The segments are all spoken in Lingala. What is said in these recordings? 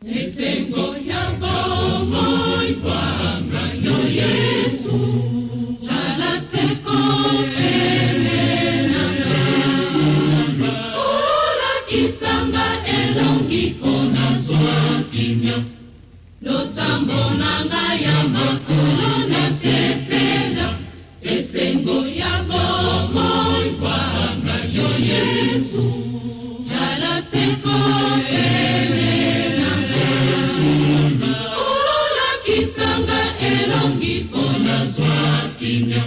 Esengo ya bomoi bwa ngai yo Yesu, zala seko pene na ngai. Olakisa nga elongi mpo nazwa kimia, losambo na ngai ya makolo nasepela. Esengo ya bomoi bwa ngai yo Yesu, zala seko pene na ngai. Olakisa nga elongi mpo nazwa kimia,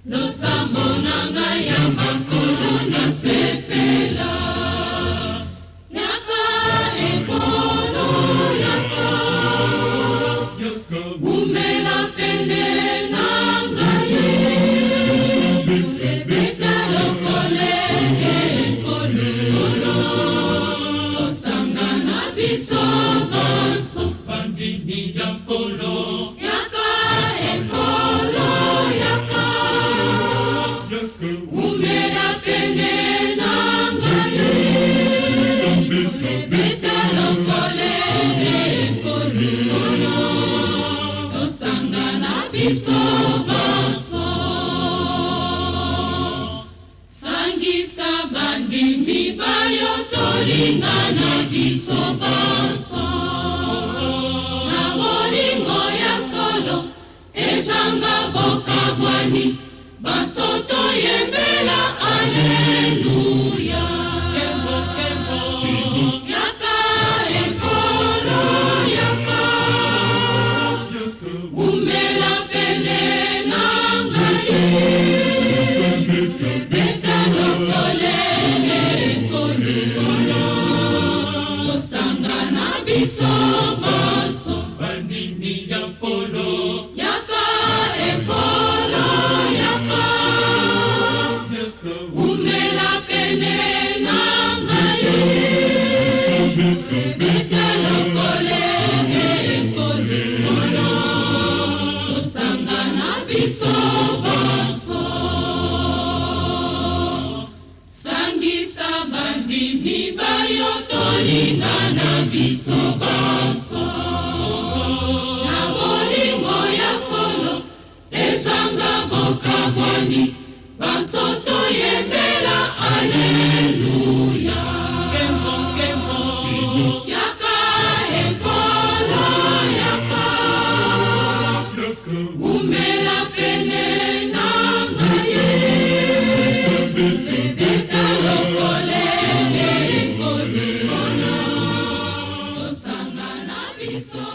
losambo na ngai ya makolo nasepela. Yaka ekolo, yaka, umela pene na ngai, beta lokole ekolo, tosangana biso banso, Bandimi ya Nkolo. Yaka ekolo, yaka, umela pene na ngai, beta lokole ekolo, tosangana biso banso. Sangisa bandimi bayo, tolingana biso banso na bolingo ya solo ezanga bokabwani, banso toyembela aleluya. Nkembo, nkembo. Yaka ekolo, yaka, umela pene na ngai, beta lokole ekolo, tosangana biso banso, Bandimi ya Nkolo. Yaka ekolo, yaka, umela pene na ngai, beta lokole ekolo, tosangana biso banso. Sangisa bandimi bayo, tolingana biso banso na bolingo ya solo ezanga bokabwani, banso toyembela aleluya. Nkembo, nkembo. Yaka ekolo, yaka, umela pene na ngai, beta lokole ekolo, tosangana biso.